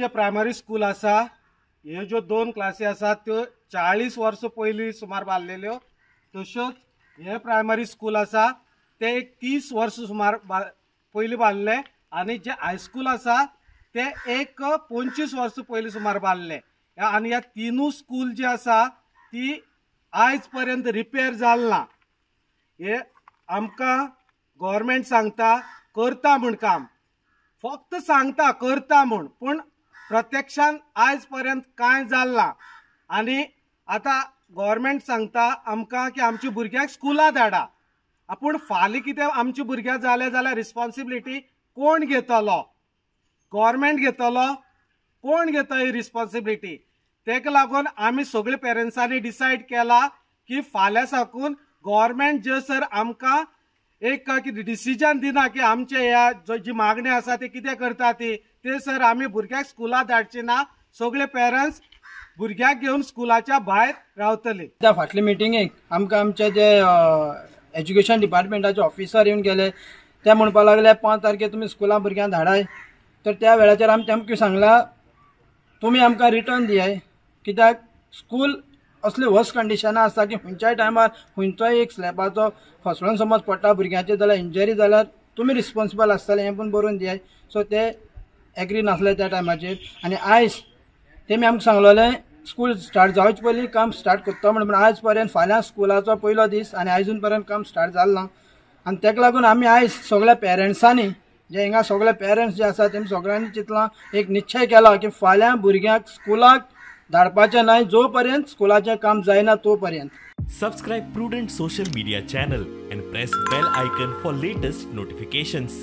जे primary school आसा ह्यो ज्यो 2 क्लासी आसात त्यो 40 वर्सां पयलीं सुमार बांदलेल्यो. तश्योच हे प्रायमरी स्कूल आसा ते एक 30 वर्सां सुमार पयलीं बांदलें आनी जे हायस्कूल आसा ते एक 25 वर्सां पयलीं सुमार बांदलें. आनी ह्या तिनूय स्कूल जी आसा ती आयज पर्यंत रिपेर जाल ना. हे आमकां गव्हर्मेंट सांगता करता म्हूण काम, फक्त सांगता करता म्हूण, पूण प्रत्यक्षान आयज पर्यंत कांय जाल ना. आनी आतां गव्हर्मेंट सांगता आमकां की आमच्या भुरग्यांक स्कुलां धाडा, पूण फाल्यां कितें आमच्या भुरग्यांक जालें जाल्यार रिस्पोन्सिबिलिटी कोण घेतलो? गव्हर्मेंट घेतलो? कोण घेता ही रिस्पोन्सिबिलिटी? तेका लागून आमी सगळे पेरंट्सांनी डिसायड केला की फाल्यां साकून गव्हर्मेंट जे सर आमकां एक कितें डिसिजन दिना की आमचे ह्या जी मागणी आसा ती कितें करता ती, ते सर आमी भुरग्यांक स्कुलां धाडची ना. सगळे पेरंट्स भुरग्यांक घेवन स्कुलाच्या भायर रावतले. त्या फाटले मिटिंगेक आमकां आमचे जे एज्युकेशन डिपार्टमेंटाचे ऑफिसर येवन गेले, ते म्हणपाक लागले 5 तारखेर तुमी स्कुलां भुरग्यांक धाडाय. तर त्या वेळाचेर आमी तेमकां सांगलां तुमी आमकां रिटर्न दियाय, कित्याक स्कूल असले वर्स कंडिशनां आसता की खंयच्याय टायमार खंयचोय एक स्लॅबाचो फसळून समज पडटा भुरग्यांचेर जाल्यार इंजरी जाल्यार तुमी रिस्पोन्सिबल आसतले हें पूण बरोवन दियाय. सो ते एग्री नासले त्या टायमाचेर. आनी आयज तेमी आमकां सांगलेलें स्कूल स्टार्ट जावचे पयलीं काम स्टार्ट करता म्हणून, आयज पर्यंत फाल्यां स्कुलाचो पयलो दीस आनी आयजून पर्यंत काम स्टार्ट जालें ना. आनी तेका लागून आमी आयज सगळ्या पेरंट्सांनी जे हिंगा सगळे पेरंट्स जे आसा तेमी सगळ्यांनी चिंतलां, एक निश्चय केला की फाल्यां भुरग्यांक स्कुलाक धाडपाचें न्हय जो पर्यंत स्कुलाचें काम जायना तो पर्यंत. Subscribe Prudent social media channel and press bell icon for latest notifications.